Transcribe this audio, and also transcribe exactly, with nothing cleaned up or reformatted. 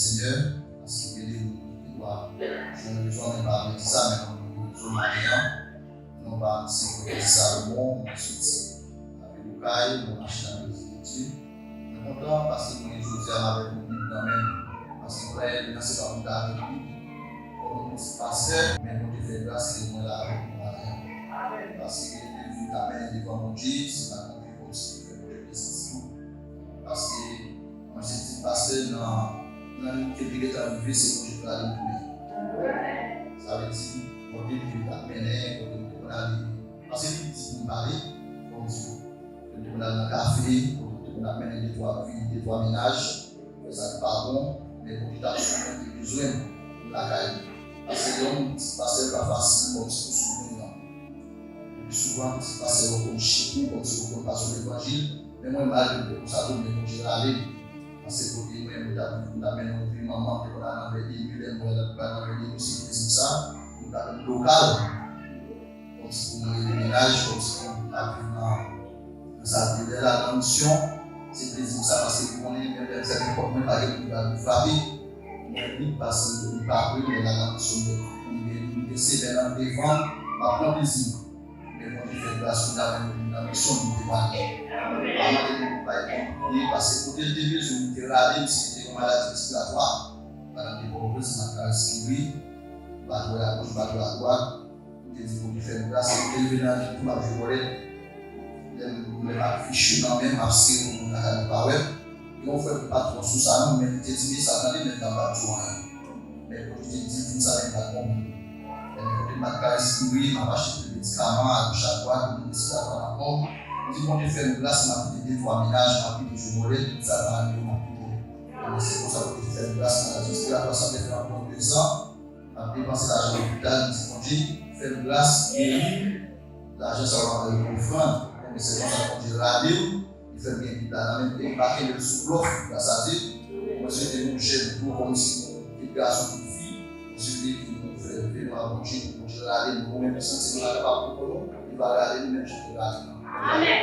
Senyè, paske gen de moun ki gen dwa jwenn rezon, men pa vle di sa, men mwen mwen gen rezon maten an. Non pa m se Frè Salomon, mwen soti nan vil Okay, mwen mache nan legliz de Dye. Mwen kontan paske mwen jodi a m avèk yon Bib nan men m. Paske premye li nan se pa pou m ta avèk li. Kòm yon ti pastè, men Bondye fè gras ke mwen la avèk nou maten an. Paske yon vi m ta mennen devan Bondye, se pa yon vi kòmsi pou fè Bondye plezi ditou. Paske mwen se ti pastè nan, nan limit ke m te gentan rive, se Bondye ki rale m tounen. Sa vle di, kote m te konn ap mennen, kote m te konn ale. Paske li di pou m pale, fò m di w. Yo te konn al nan kafe, kote yo te konn ap mennen de twa fi, de twa mennaj, fè sa k pa bon, men Bondye t ap sou mwen, te bezwen m lakay li. Paske lè yon ti pastè pa fasil, kòmsi pou sou moun nan. Epi souvan, ti pastè yo konn chik ou, kòmsi yo konn pa sou levanjil, men mwen, malgre m te konsa tou, men Bondye rale m. Paske kote mwen, mwen t ap, mwen t ap mennen yon vi manman, m te konn al nan vè de nwi, lè m wè l ap pral nan vè de nwi, se plezi m sa, m pa menm lokal. Kòmsi pou mwen rele mennaj, kòmsi pou m ap viv nan, nan sa l te lè la, nan misyon. Se plezi m sa, paske m konnen, menm lè m fèmen pòt mwen, pa gen moun ki pral vin frape. Mwen, li pase, li pa vre, men la, nan misyon, mwen, mwen gen, mwen gen semèn an devan m, m ap pran plezi m. Men Bondye fè gras, kounye a, mwen, nan misyon, mwen te pale. Pa mande moun bay konn pou li, paske kote l te bezwen m, li te rale m, se te yon maladi respiratwa. Pandan m te Pòtoprens, m ap ka respire, m pa t wè agoch, m pa t wè adwat. M te di Bondye fè m gras, m te leve nan lit pou m ap jwe bòlèt. Lè m, lè m ak fich yo nan men m, m ap sere pou moun lakay mwen pa wè m. Gen yon frè ki pa t twò sou sa non, men li te di, "Men sa, tande, men m pa t di w anyen." Men Bondye te di, "Di m sa, men m pa t bon pou li." Men kote m pa t ka respire, m ap achte tout medikaman, agoch adwat, pou moun respiratwa nan kò m. M di, "Bondye fè m gras, m ap kite de twa mennaj, m ap kite jwe bòlèt, tout sa m pa renmen yo, m ap kite." Men se konsa Bondye fè m gras, maladi respiratwa sa te fè anviwon de zan. M ap depanse lajan lopital, m di, "Bondye, fè m gras, geri m." Lajan sa yo ap bay ofrann. Ebyen, se konsa Bondye rale m, li fè m gen Bib la nan men m, e m pa kenbe l sou blòf, gras a Dye. Mwen swete nou jèn tou, kòmsi nou, kit gason, kit fi, mwen swete ke nou fè vle nou a Bondye, pou Bondye rale nou, nou menm nou santi nou pa kapab pou kò nou, li va rale nou menm jan ke l rale nou. Amèn.